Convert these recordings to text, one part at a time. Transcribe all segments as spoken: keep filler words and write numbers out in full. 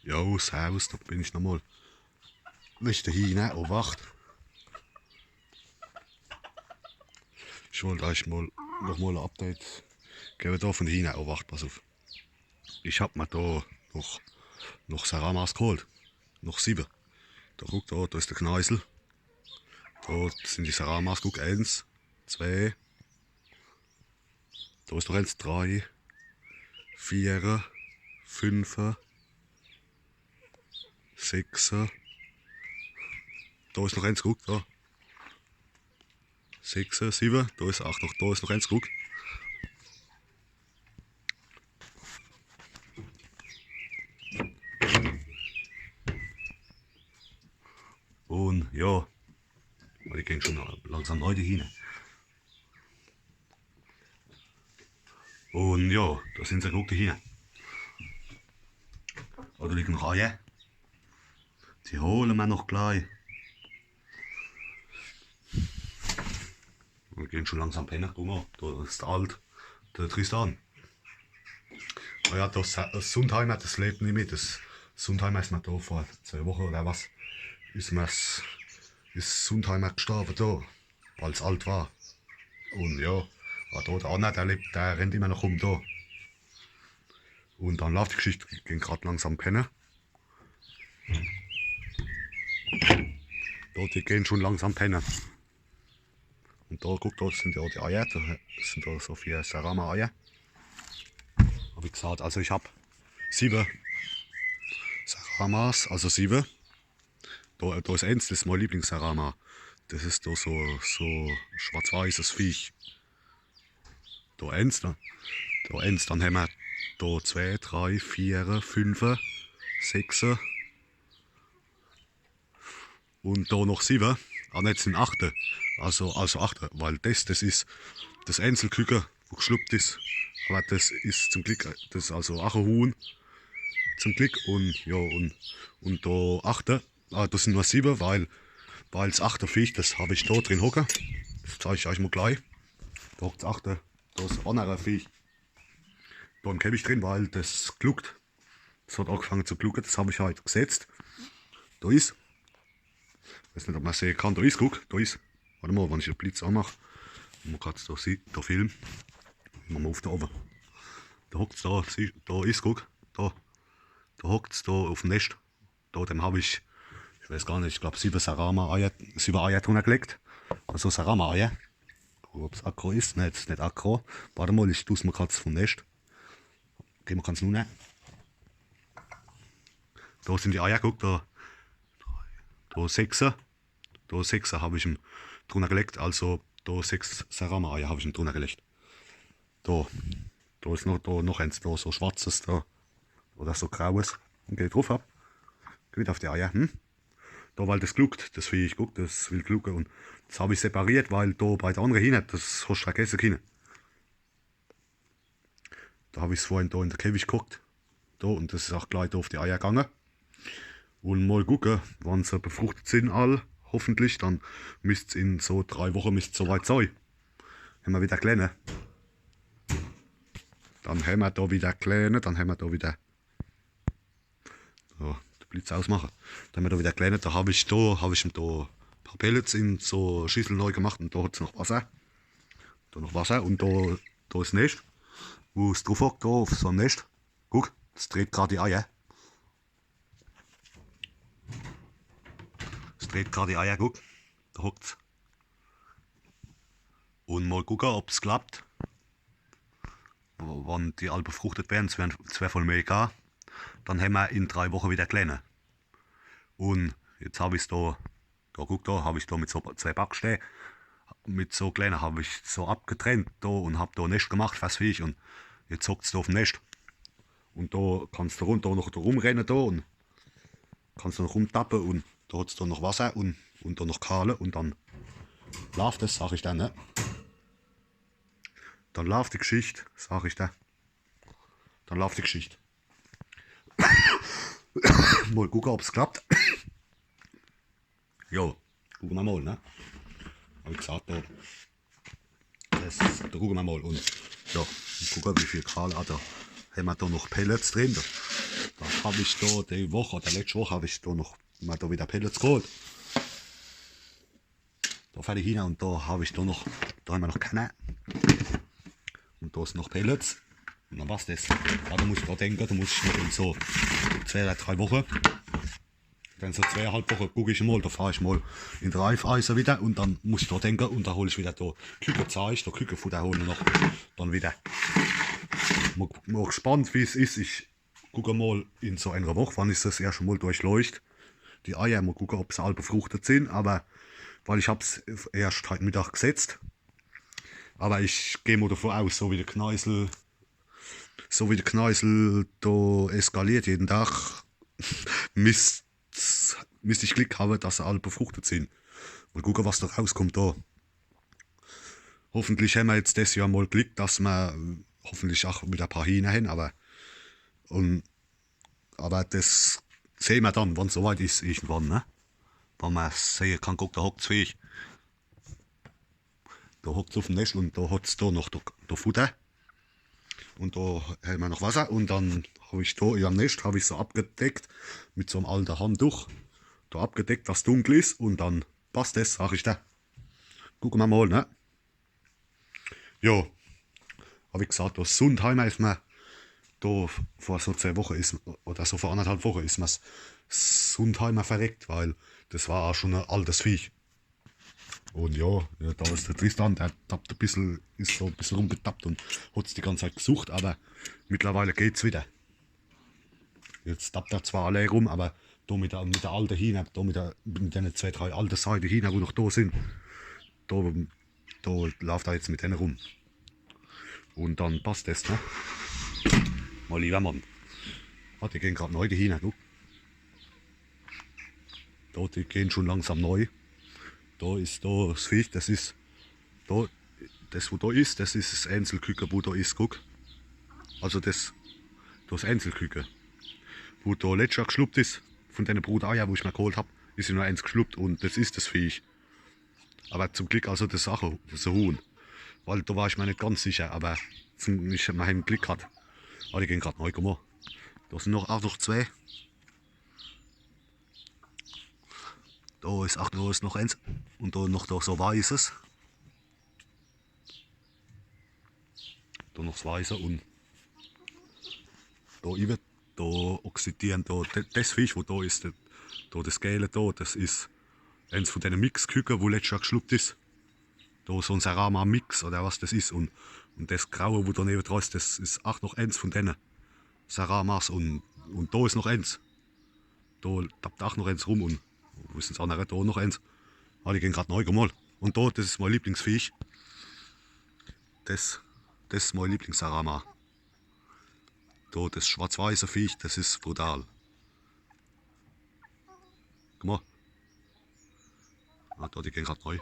Jo, servus, do bin ich nochmol. Wege de Hiehner, Obacht. Ich wollt eich mol nochmol e Update gewwe do vun de Hiehner, Obacht, pass uff. Ich hab mer do noch, noch Saramas geholt. Noch siwwe. Do guck, do, do is de Kneisel. Do sin die Saramas, guck, eens, zwee. Do is noch eens, drei, viere, fünfe, sechse. Do is noch eens, guck, do. Sechse, siwwe, do is aach noch, do is noch eens, guck. Un jo, die gehn schun langsam nei, die Hiehner. Un jo, do sin se, guck, die Hiehner. Oder liegen noch Eier. Die hole mer noch glei. Die gehn schun langsam penne. Guck mol, do is de Alt, de Tristan. Ah jo, des, des Sundheimer, des lebt nimmi. Des Sundheimer is mer do vor zwee Woche oder was, is mer's, is Sundheimer gestorwe do, weil's alt war. Un jo, awwer do, de anner, der lebt, der rennt immer noch rum do. Un dann laaft die Geschicht, die gehn grad langsam penne. Do, die gehn schun langsam penne. Un do, guck, do sin jo die Eier, do sin do so vier Sarama-Eier. Awwer wie gesaat, also ich hab siwwe Saramas, also siwwe. Do, do is eens, des is mei Lieblingssarama. Des is do so, so schwarz-weißes Viech. Do eens, ne? Do eens, dann hämmer do zwee, drei, viere, fünfe, sechse. Un do noch siwwe. Ah, ne, des sin achte. Also, also achte, weil des, des is des Einzelkücke, wo geschluppt is. Awwer des is zum Glick, des is also aach e Huhn. Zum Glick. Un, jo, un, un do achte. Ah, des sin nur siwwe, weil, weil's achte Viech, des hab ich do drin hocke. Des zeig ich eich mol glei. Do hockt's achte. Des annere Viech. Do im Käfig drin, weil des gluckt. Des hot agefange zu glucke, des hab ich heit gesetzt. Do is. Weeß net, ob mer sehe kann. Do is, guck, do is. Wart emol, wann ich de Blitz anmach. Mol grad do, si-, do Film. Mache mer uff do owwe. Do hockt's do, si-, do is, guck. Do. Do hockt's do uffm Nescht. Do, dem hab ich, ich weeß gar net, ich glaab, siwwe Sarama-Eier, siwwe Eier drunner gelegt. Also Sarama-Eier. Guck, ob's aggro is. Ne, des is net aggro. Wart emol, ich du's mol grad vum Nescht. Geh mol ganz nunner. Do sin die Eier, guck, do. Do sechse. Do sechse hab ich em drunner gelegt, also do sechs Sarama-Eier hab ich em drunner gelegt. Do. Do is noch, do noch eens, do so schwarzes, do. Oder so graues. Un geh druff ab. Geh widder uff die Eier, hm? Do, weil des gluckt, des Viech, guck, des will glucke. Un des hab ich separiert, weil do bei de annere Hiehner, des hoscht vergesse kinne. Do hab ich's vorhin do in de Käfig gehockt. Do, un des is aach glei do uff die Eier gange. Un mol gucke, wann se befruchtet sin all, hoffentlich, dann misst's in so drei Woche misst's so weit sei. Hämmer widder Kleene. Dann hämmer do widder Kleene, dann hämmer do widder So, de Blitz ausmache. Dann hämmer do widder Kleene, do hab ich do, hab ich em do paar Pellets in so Schissel nei gemacht un do hot's noch Wasser. Do noch Wasser un do, do is Nescht. Wo's druff hockt, do uff so'm Nescht. Guck, des dreht grad die Eier. Des dreht grad die Eier, guck. Do hockt's. Un mol gucke, ob's klappt. W-, wann die all befruchtet wären, des wär, des wär voll mega. Dann hämmer in drei Woche widder Kleene. Un jetzt hab ich's do, do guck, do hab ich do mit so zwee Backstää, mit so Kleene hab ich so abgetrennt do un hab do Nescht gemacht, was weiß ich, un jetzt hockt's do uffm Nescht. Un do kannsch do rund, do noch do rumrenne do un kannsch do noch rumtappe un do hot's do noch Wasser un, un do noch Kahle un dann laaft es, sag ich dann, ne? Dann laaft die Geschicht, sag ich dann. Dann laaft die Geschicht. Mol gucke, ob's klappt. Jo, gucke mer mol, ne? Hab ich gesaat, do. Des, do gucke mer mol un, jo, gucke, wie viel Kahle, ah, do hämmer do noch Pellets drin. Do. Do hab ich do die Woch, oder letscht Woch hab ich do noch mol do wieder Pellets geholt. Do fer die Hiehner un do hab ich do noch, do hemmer noch Kerner. Un do is noch Pellets. Un dann war's des. Awwer do muss ich dra denke, do muss ich noch in so zwee oder drei Woche, dann so zweeanhalb Woche guck ich mol, do fahr ich mol in de Raiffeisen wieder un dann muss ich dra denke un do hol ich wieder do Kükezeich, do Kükefutter hole noch dann wieder. Mol, mol gespannt, wie's is. Ich gucke mol in so enner Woch, wann is des erscht mol durchleucht. Die Eier, mol gucke, ob se all befruchtet sin, awwer, weil ich hab's erscht heit Mittag gesetzt. Awwer ich geh mol devun aus, so wie de Kneisel, so wie de Kneisel do eskaliert jeden Tag, misst, misst ich Glick hawwe, dass se all befruchtet sin. Mol gucke, was do rauskummt do. Hoffentlich hemmer jetzt des Johr mol Glick, dass mer, äh, hoffentlich ach wieder paar Hiehner hen, awwer, un, awwer des sehn mer dann, wann's so weit is, irgendwann, ne? Wann mer sehe kann, guck, do hockt's Viech. Do hockt's uffm Nescht un do hot's do noch do, do Futter. Un do hemmer noch Wasser un dann hab ich do am Nescht, hab ich so abgedeckt mit so'm alte Handtuch. Do abgedeckt, dass dunkel is un dann passt des, sag ich der. Gucke mer mol, ne? Jo. Awwer wie gesaat, do Sundheimer is mer, do vor so zwee Woche is, oder so vor annerthalb Woche is mer's Sundheimer verreckt, weil des war ach schun e altes Viech. Un jo, jo, do is de Tristan, der tappt e bissel, is so e bissel rumgetappt un hot's die ganz Zeit gesucht, awwer mittlerweile geht's wieder. Jetzt tappt er zwar allee rum, awwer do mit de, mit de alte Hiehner, do mit de, mit denne zwee, drei alte Seidehiehner, wo noch do sin, do, do laaft er jetzt mit denne rum. Un dann passt des, ne? Mei liewer Mann. Ah, die gehn grad nei, die Hiehner, guck. Do, die gehn schun langsam nei. Do is, do, des Viech, des is, do, des, wo do is, des is des Einzelküke, wo do is, guck. Also des, des Einzelküke. Wo do letscht Johr geschluppt is, vun denne Bruteier, wo ich mer geholt hab, is jo nur eens geschluppt un des is des Viech. Awwer zum Glick, also des is ach, des is e Huhn. Weil do war ich mer net ganz sicher, awwer zum, ich hab mer e Glick gehat. Ah, die gehn grad nei, guck mol. Do sin noch, ach, noch zwee. Do is, ach, do is noch eens. Un do noch do so weißes. Do noch des Weiße un do iwwer, do oxidieren, do, de-, des Viech, wo do is, de-, do des Gele do, des is eens vun denne Mixküke, wo letscht Johr geschluppt is. Do so e Sarama-Mix oder was des is. Un, un des Graue, wo do newedra is, des is ach noch eens vun denne Saramas un, un do is noch eens. Do tappt ach noch eens rum un wo is des annere? Do noch eens. Ah, die gehn grad nei, guck mol. Un do, des is mei Lieblingsviech. Des, des is mei Lieblingssarama. Do, des schwarz-weiße Viech, des is brutal. Guck mol. Ah, do, die gehn grad nei.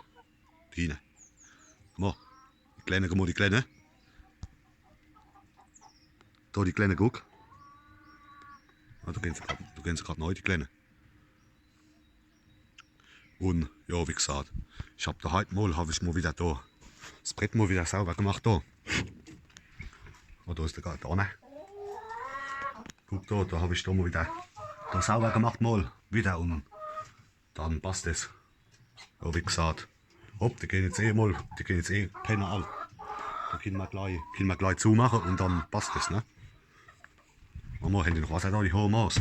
Die Hiehner. Guck mol. Die Klenne, guck mol, die Klenne. Do, die Klenne, guck. Ah, do gehn se grad, do gehn se grad nei, die Klenne. Un, jo, wie gesaat, ich hab do heit mol, hab ich mol widder do des Brett mol widder sauber gemacht do. Un do is de Garten, ne? Guck do, do hab ich do mol widder do sauber gemacht mol, widder un dann passt es. Jo, wie gesaat, hopp, die gehn jetzt eh mol, die gehn jetzt eh penne all. Do kenne mer glei, kenne mer glei zumache un dann passt es, ne? Mama, hän die noch Wasser do, die Homaas?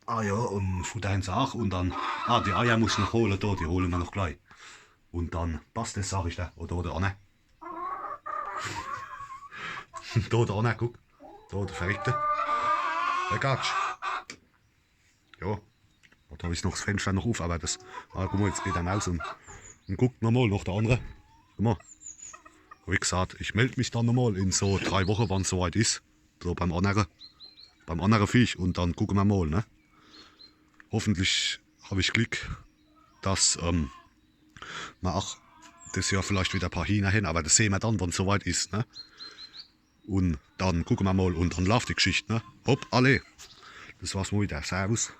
Ah jo, un Fudder hän se aach un dann, ah, die Eier muss ich noch hole, do, die hole mer noch glei. Un dann passt es, sag ich der, oder, oder, Anna. Do, der Anna, guck. Do, de Verreckte. De Gatsch. Jo. Do hab ich noch des Fenschter noch uf, awwer des, ah, guck mol, jetzt geht er naus un, un guckt nochmol noch de annere. Guck mol. Wie gesaat, ich meld mich dann nochmol in so drei Woche, wann's so weit is. So beim annere, beim annere Viech un dann gucke mer mol, ne? Hoffentlich hab ich Glick, dass, ähm, mer aach des Johr vielleicht widder paar Hiehner hän, awwer des sehn mer dann, wann's so weit is, ne? Un dann gucke mer mol un dann laaft die Geschicht, ne? Hopp, alla. Des war's mol widder. Servus.